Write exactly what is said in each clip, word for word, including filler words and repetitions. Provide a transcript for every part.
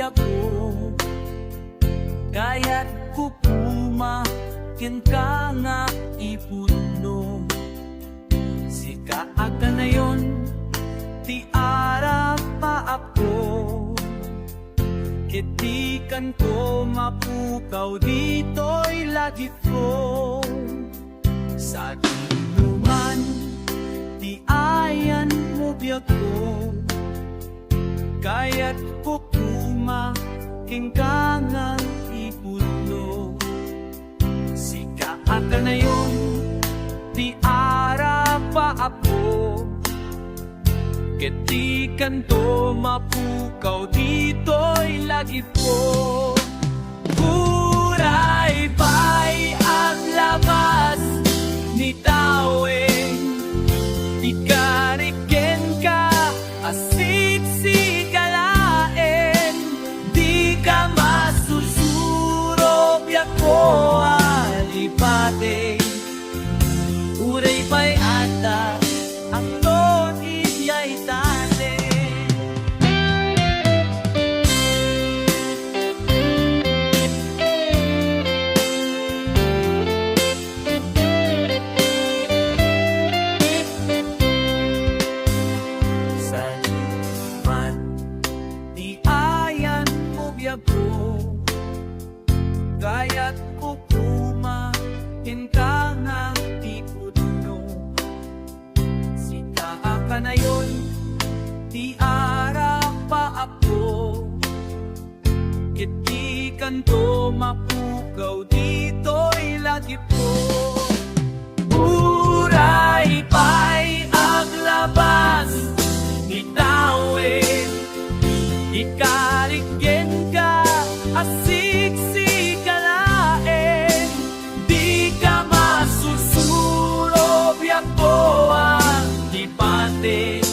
Apo, kayatko koma kenka nga ipudno. Sika a kanayon ti arap a Apo. Ket dikanto mapukaw ditoy lagipko. Sadinoman ti ayanmo biagko, kayatko koma kenka nga ipudno. Sika a kanayon ti arap a Apo, ket dikanto mapukaw ditoy lagipko. Uray pay aglabas ni tawen, ikari kenka a siksika laeng, dika masursuro biagko a lipateng. Uray pay adda agton idiay tanem. Sadinoman ti ayanmo biagko, kayatko koma kenka nga ipudno. Sika a kanayon ti arap a Apo, ket dikanto mapukaw ditoy lagipko. Uray pay aglabas ni tawen, ikari kenka a siksika laeng, dika masursuro biagko a lipateng.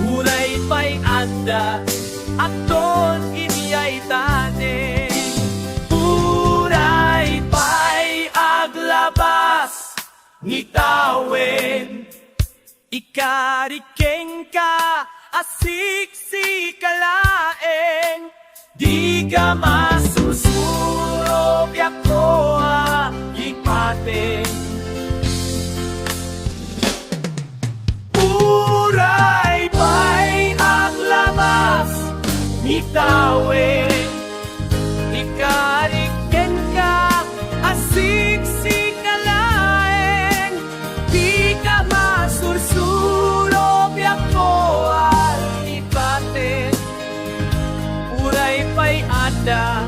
Uray pay adda agton idiay tanem. Uray pay aglabas ni tawen, ikari kenka a siksika laeng, dika masursuro biagko a lipateng. Uray pay aglabas ni tawen, ikari kenka a siksika laeng, dika masursuro biagko a lipateng. Uray pay adda